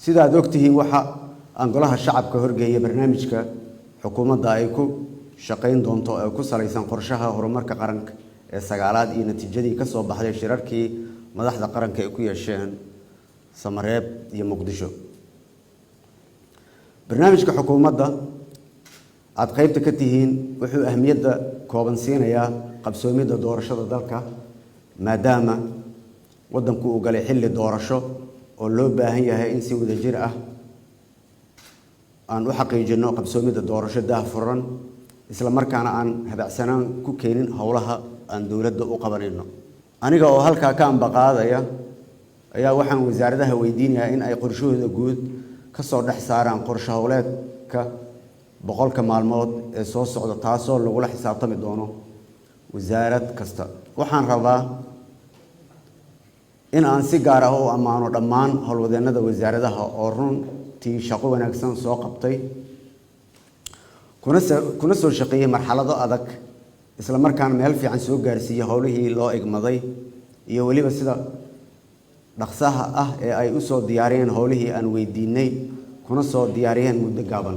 Sidaad ogtihiin, waxa aan Golaha Shacabka horgeeyay barnaamijka xukuumadda ay ku shaqayn doonto ee ku salaysan Qorshaha Horumarka Qaranka ee sagaalaad iyo natiijadii ka soo baxday shirarkii madaxda qaranka ay ku yeesheen Samareeb iyo Muqdisho. Barnaamijka xukuumadda aada qaybta ka tihiin wuxuu ahmiyadda kooban siinayaa qabsoomidda doorashada dalka, maadaama waddanku uu galay xilli doorasho oo loo baahan yahay in si wadajir ah aan u xaqiijinno qabsoomidda doorasho daah furan, isla markaana aan habacsanaan ku keenin howlaha aan dowladda u qabanayno. Aniga oo halkaa ka ambaqaadaya ayaa waxaan wasaaradaha weydiinayaa in ay qorshahooda guud ka soo dhex saaraan qorshe howleedka 100-ka maalmood ee soo socda, taasoo lagula xisaabtami doono wasaarad kasta. Waxaan rabaa in aan si gaar ah u ammaano dhammaan howlwadeennada wasaaradaha oo runtii shaqo wanaagsan soo qabtay, kuna soo shaqeeyey marxalado adag, isla markaana meel fiican soo gaarsiiyey howlihii loo igmaday, iyo weliba sida dhaqsaha ah ee ay u soo diyaariyeen howlihii aan weydiinay, kuna soo diyaariyeen muddo gaaban.